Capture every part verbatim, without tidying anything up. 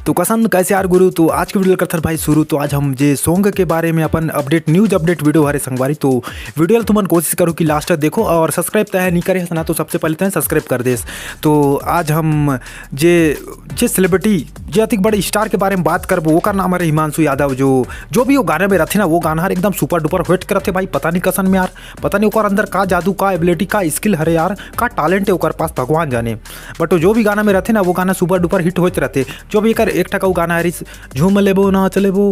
तो कसन कैसे यार गुरु, तो आज के video ल करथन भाई शुरू। तो आज हम जे song के बारे में अपन update, news update video हरे संगवारी। तो video ल तुमन कोशिश करो कि last तक देखो, और subscribe तय नहीं करे हस ना, तो सबसे पहले तय subscribe कर देस। तो आज हम जे जे celebrity, जे अतिक बड़े star के बारे में बात करबो, ओकर नाम हरे हिमांशु यादव। जो जो भी वो गाना में रहथे ना, वो गाना हर एकदम super duper hit करथे भाई। पता नहीं कसन में यार, पता नहीं ओकर अंदर का जादू, का ability, का skill हरे यार, का talent है ओकर पास, भगवान जाने। But वो जो भी गाना में रहथे ना, वो गाना super duper hit होत रहथे। जो भी एकर एक ठका वो गाना हरिस, झूम लेबो, नाच लेबो,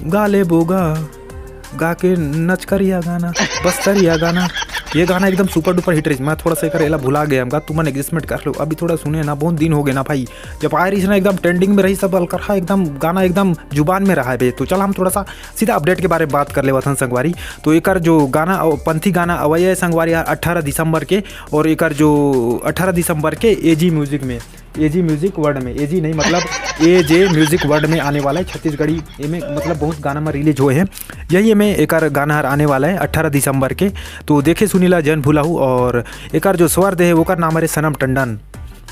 गा लेबो, गा गा के नचकरिया गाना, बस्तरिया गाना, ये गाना एकदम super duper hit रहिस। मैं थोड़ा सा एकर एला भुला गया हम गा, तुमन adjustment कर लो। अभी थोड़ा सुने ना, बहुत दिन हो गए ना भाई, जब आए रहिस ना एकदम trending में रहिस, सब अलकरहा एकदम गाना एकदम जुबान में रहा है बे। तो चल हम थोड़ा सा सीधा update के बारे में बात कर लेवत हन संगवारी। तो एकर जो गाना अव-, पंथी गाना अवय है संगवारी यार अट्ठारह दिसंबर के, और एकर जो अट्ठारह दिसंबर के एजी म्यूजिक में, एजी म्यूजिक वर्ल्ड में, एजी नहीं मतलब एजे म्यूजिक वर्ल्ड में आने वाला है छत्तीसगढ़ी। एमे मतलब बहुत गाना में release होए हैं, यही एमे एकर गाना हर आने वाला है अट्ठारह दिसंबर के। तो देखे सुनीला जन भुलाहू, और एकर जो स्वर दे है ओकर नाम हरे सनम टंडन।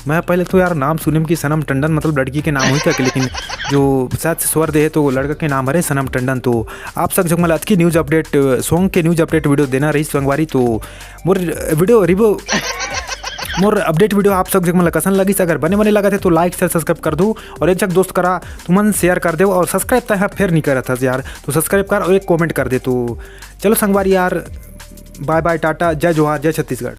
मैं पहले तो यार नाम सुनेम कि सनम टंडन मतलब लड़की के नाम होही क्या, लेकिन जो शायद से स्वर दे है तो लड़का के नाम हरे सनम टंडन। तो आप सब जगमल अतकी news update, song के news update video देना रहिस संगवारी। तो मोर video रिवो मोर update video आप सब जगमल कसन लगिस, अगर बने बने लगत है तो like share subscribe कर दो, और एक जग दोस्त करा तुमन share कर दो, और subscribe तय फिर नहीं करत हस यार, तो subscribe कर और एक comment कर दे। तो चलो संगवारी यार, bye bye, टाटा, जय जोहार, जय छत्तीसगढ़।